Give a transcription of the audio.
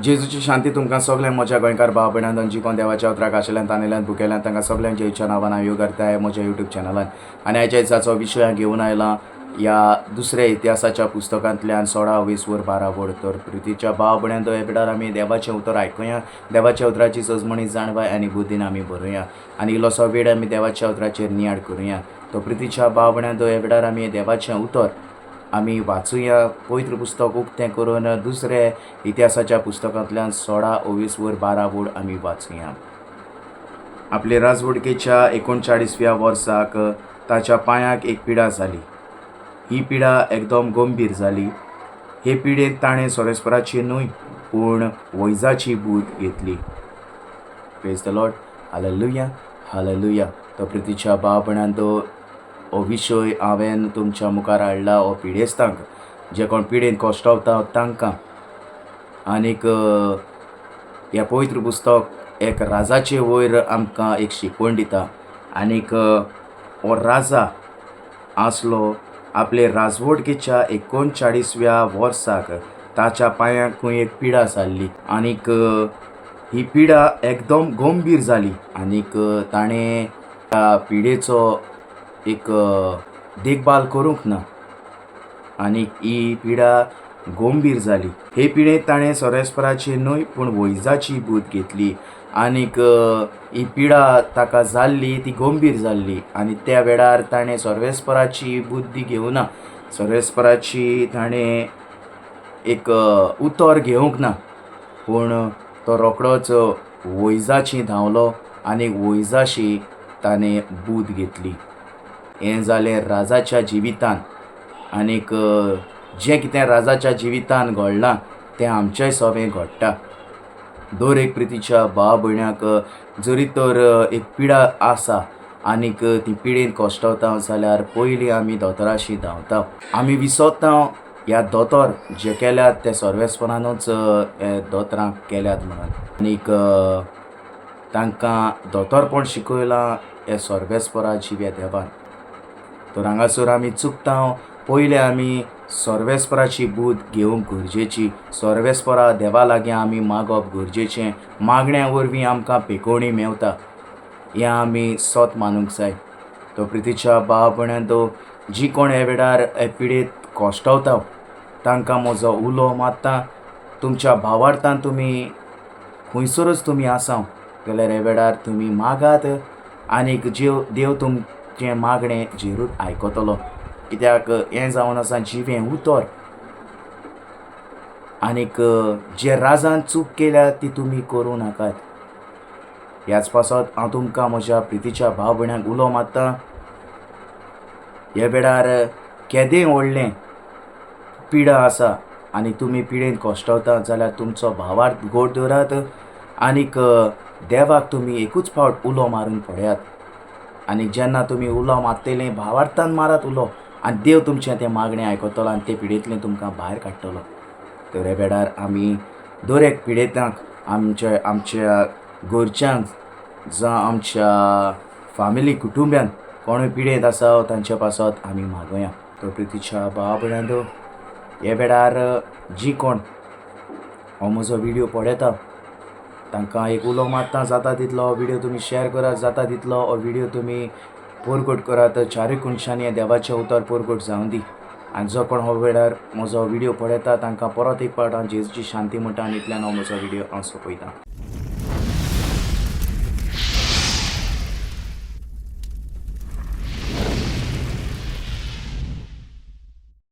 जेजूची शांती तुमकां सगळ्यांक म्हज्या गोंयकार भाव भयणां जी कोण देवाच्या उतराक आशिल्ल्यान तानेल्यान भुकेल्यान तांकां सगळ्यांक जेजूच्या नांवान हांव येवकारतां म्हज्या युट्यूब चॅनलान. आनी आयच्या दिसाचो विशय हांव घेवन आयला ह्या दुसऱ्या इतिहासाच्या पुस्तकांतल्यान 16 वीस वर 12 वड. तर प्रितीच्या भाव भयणां ह्या पिडार आमी देवाचें उतर आयकुया, देवाच्या उतराची सजमणी जाणवाय आनी बुद्दीन आमी बरोवया आनी इल्लोसो वेळ आमी देवाच्या उतराचेर नियाळ करुया. तो प्रितीच्या भाव भयणां ह्या वेळार आमी देवाचें उतर आमी वाचुया. पवित्र पुस्तक उक्तें करून दुसरे इतिहासाच्या पुस्तकांतल्यान 16 ओवीस वर 12 वड आमी वाचुया. आपले राजवडकेच्या 39व्या वर्साक ताच्या पांयाक एक पिडा जाली. ही पिडा एकदम गंभीर जाली. हे पिडेंत ताणें सोरेस्पराची न्हय पूण वैजाची बूद घेतली. Praise the Lord, hallelujah, hallelujah. तो प्रितीच्या भाव भयणांनो, हो विशय हांवें तुमच्या मुखार हाडला हो पिडेस्तांक, जे कोण पिडेन कश्टवता तांकां. आनीक हें पवित्र पुस्तक एक राजाचे वयर आमकां एक शिकवण दिता. आनीक हो राजा आसलो आपले राजवटकेच्या 39व्या वर्साक ताच्या पांयांक खंय एक पिडा जाल्ली आनीक ही पिडा एकदम गंभीर जाली. आनीक ताणें त्या पिडेचो एक देखभाल करूंक ना आनीक ही पिडा गंभीर जाली. हे पिडेंत ताणें सोरेस्पराची न्हय पूण वैजाची बूद घेतली. आनीक ही पिडा ताका जाल्ली ती गंभीर जाल्ली आनी त्या वेळार ताणें सर्वेस्पराची बुद्दी घेवना, सर्वेस्पराची ताणें एक उतर घेवंक ना, पूण तो रोखडोच वैजाची धांवलो आनी वैजाशी ताणें बूद घेतली. हें जालें राजाच्या जिवितान. आनीक जें कितें राजाच्या जिवितान घडलां तें आमच्याय सोबें घडटा. दर एक प्रितीच्या भाव भयणाक जरी तर एक पिडा आसा आनीक ती पिडेन कश्टवता जाल्यार पयलीं आमी दोतोराशी धांवता. आमी विसरता ह्या दोतोर जे केल्यात ते सर्वेस्परानूच हे दोतोरांक केल्यात म्हणून. आनीक तांकां दोतोरपण शिकयलां हे सर्वेस्परा जिव्या देवान. तर हांगासर आमी चुकता. पयलें आमी सर्वेस्पराची बूद घेवंक गरजेची. सर्वेस्परा देवा लागीं आमी मागप गरजेचें. मागण्या वरवीं आमकां पेकोवणी मेवता हें आमी सत मानूंक जाय. तो प्रितीच्या भाव भयणांनो, जी कोण ह्या वेळार हे पिडेंत कश्टवता तांकां म्हजो उलो मारता. तुमच्या भावार्थान तुमी खंयसरूच तुमी आसा जाल्यार ह्या वेळार तुमी मागात आनीक देव तुमचें मागणें जेरूर आयकतलो. कित्याक हें जावन आसा जिवें उतर. आनीक जे राजान चूक केल्या ती तुमी करूं नाकात. ह्याच पासत हांव तुमकां म्हज्या प्रितीच्या भाव भयणांक उलो मारता. ह्या वेळार केदें व्हडलें पिडा आसा आनी तुमी पिडेन कश्टवता जाल्यार तुमचो भावार्थ गोड दवरात आनीक देवाक तुमी एकूच फावट उलो मारून पळयात. आनी जेन्ना तुमी उलो मारतले भावार्थान मारात उलो आनी देव तुमचें तें मागणें आयकतलो आनी ते पिडेंतलें तुमकां भायर काडटलो. तर ह्या वेळार आमी दर एक पिडेतांक आमच्या आमच्या घरच्यांक जावं आमच्या फामिली कुटुंब्यांत कोणूय पिडेंत आसा तांचे पासत आमी मागोया. तर प्रितीच्या भाव भयणांनो, ह्या वेळार जी कोण हो म्हजो व्हिडियो पळयता तांकां एक उलो मारता. जाता तितलो हो व्हिडियो तुमी शेअर करात, जाता तितलो हो व्हिडियो तुमी पोरगट करात. चारूय कोनशांनी देवाचें उतर पोरगट जावं दी. आनी जो कोण हो वेळार म्हजो व्हिडियो पळयता तांकां परत एक फावट हांव जेजूची शांती म्हणटा आनी इतल्यान हो म्हजो व्हिडियो हांव सोंपयतां.